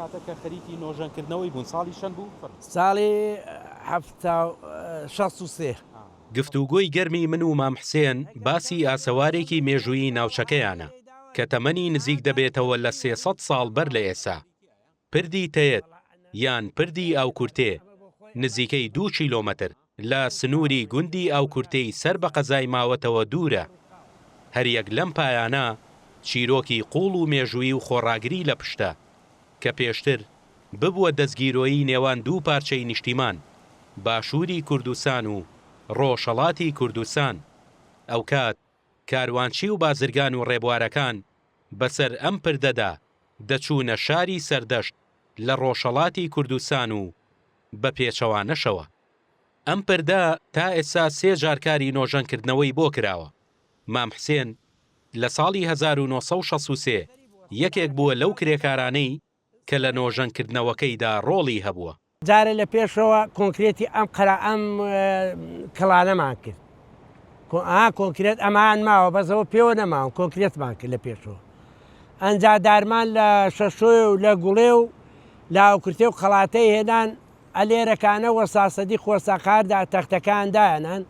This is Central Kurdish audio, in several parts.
کاتە کە خەریکی نۆژەنکردنەوەی بوون ساڵی چەند بوو؟ فەرموو. ساڵی حەفتا و 63. گفتوگۆی گەرمی من و مام حسێن باسی ئاسەوارێکی مێژوویی ناوچەکەیانە کە تەمەنی نزیک دەبێتەوە لە 300 ساڵ بەر لە ئێسا. پردی تەیەت یان پردی ئاوکورتێ نزیکەی دوو کیلۆمەتر لە سنووری گوندی ئاوکورتێی سەر بە قەزای ماوەتەوە دوورە. هەریەک لەم پایانە چیرۆکی قووڵ و مێژوویی و خۆڕاگری لە پشتە کە پێشتر ببووە دەستگیرۆیی نێوان دوو پارچەی نیشتیمان، باشووری کوردستان و ڕۆژهەڵاتی کوردستان. ئەوکات کاروانچی و بازرگان و ڕێبوارەکان بەسەر ئەم پردەدا دەچوونە شاری سەردەشت لە ڕۆژهەڵاتی کوردستان و بە پێچەوانەشەوە. ئەم پردە تا ئێستا سێ جار کاری نۆژەنکردنەوەی بۆ کراوە. مام حسێن لە ساڵی 1963 یەکێک بووە لەو کرێکارانەی کە لە نۆژەنکردنەوەکەیدا ڕۆڵی هەبووە. جارێ لە پێشەوە کۆنکرێتی ئەم قەرا ئەم کڵانەمان کرد ئا کۆنکرێت ئەمان ماوە بەسەوە پێوە نەماوە کۆنکرێتمان کرد لە پێشەوە ئەنجا دارمان لە شەشۆی و لە گوڵێ و لاوکرتێ و قەڵاتەی هێنان ئەلێرەکانە وەساسەدی خۆساقاردا تەختەکان دایانان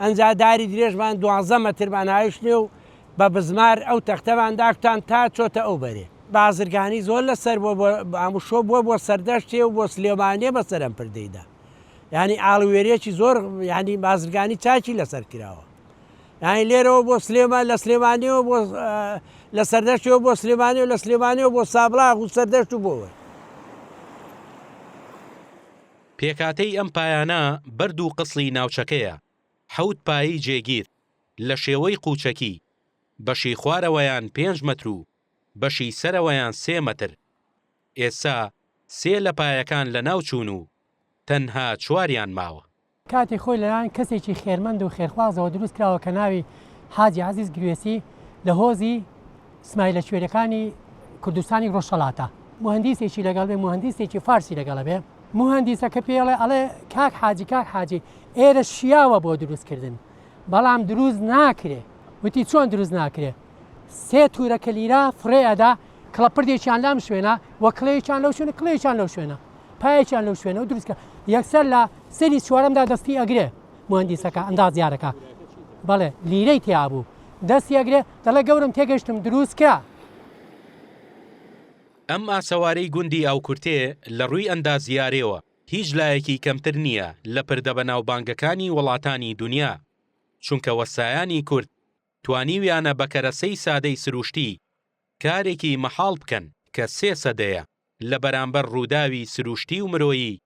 ئەنجا داری درێژمان دوانزە مەترمان هایشتێ و بە بزمار ئەو تەختەمان داکوتان تا چۆتە ئەو بەرێ. بازرگانی زۆر لە سەر بووە بۆ ئاموشۆ بووە بۆ سەردەشتێ و بۆ سلێمانیە بە سەر ئەم پردەیدا. یانی ئاڵووێرێکی زۆر یانی بازرگانی چاکی لەسەر کراوە. یانی لێرەوە بۆ سلێمان لە سلێمانیەوە بۆ لە سەردەشتەوە بۆ سلێمانی و لە سلێمانیەوە بۆ سابڵاغ و سەردەشت و بۆ وەر. پێکهاتەی ئەم پایانە بەرد و قسڵی ناوچەکەیە، حەوت پایەی جێگیر، لە شێوەی قوچەکی، بەشی خوارەوەیان پێنج مەتر و بەشی سەرەوەیان سێ مەتر، ئێستا سێ لە پایەکان لەناوچوون و تەنها چواریان ماوە. کاتی خۆی لەلایەن کەسێکی خێرمەند و خێرخوازەوە دروست کراوە کە ناوی حاجی عەزیز گروێسی لە هۆزی سمایلە کوێرەکانی کوردستانی ڕۆژهەڵاتە. موهەندیسێکی لەگەڵ بێ، موهەندیسێکی فارسی لەگەڵە بێ. موهەندیسەکە پێی ئەڵێ ئەڵێ کاک حاجی کاک حاجی ئێرە شیاوە بۆ دروست کردن بەڵام دروست ناکرێ. وتی چۆن دروست ناکرێ؟ سێ تورە کلیرە فڕێ ئەدا کڵە پردێکیان لەم شوێنە و کڵەیەکیان لەو شوێنە کڵەیەکیان لەو شوێنە پایەکیان لەو شوێنە و دروست کرا یەکسەر لە سەری چوارەمدا دەستی ئەگرێ موهەندیسەکە ئەندازیارەکە بەڵێ لیرەی تیا بوو دەستی ئەگرێ دەڵێ گەورم تێگەشتم دروست کرا. ئەم ئاسەوارەی گوندی ئاوکورتێ لە ڕووی ئەندازیارێوە هیچ لایەکی کەمتر نییە لە پردە بەناوبانگەکانی وڵاتانی دونیا، چونکە وەستایانی کورد توانیویانە بە کەرەسەی سادەی سروشتی کارێکی مەحاڵ بکەن کە سێ سەدەیە لە بەرامبەر ڕووداوی سروشتی و مرۆیی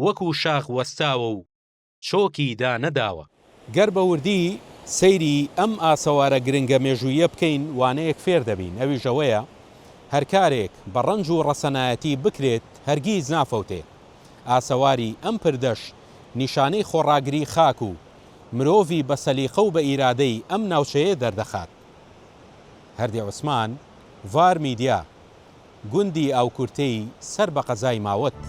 وەکو شاخ وەستاوە و چۆکی دانەداوە. گەر بە وردی سەیری ئەم ئاسەوارە گرنگە مێژووییە بکەین وانەیەک فێر دەبین ئەویش ئەوەیە هەر کارێک بە ڕەنج و ڕەسەنایەتی بکرێت هەرگیز نافەوتێ. ئاسەواری ئەم پردەش نیشانەی خۆڕاگری خاک و مرۆڤی بە سەلیقە و بە ئیرادەی ئەم ناوچەیە دەردەخات. هەردی عوسمان، ڤار میدیا، گوندی ئاوکورتێی سەر بە قەزای ماوەت.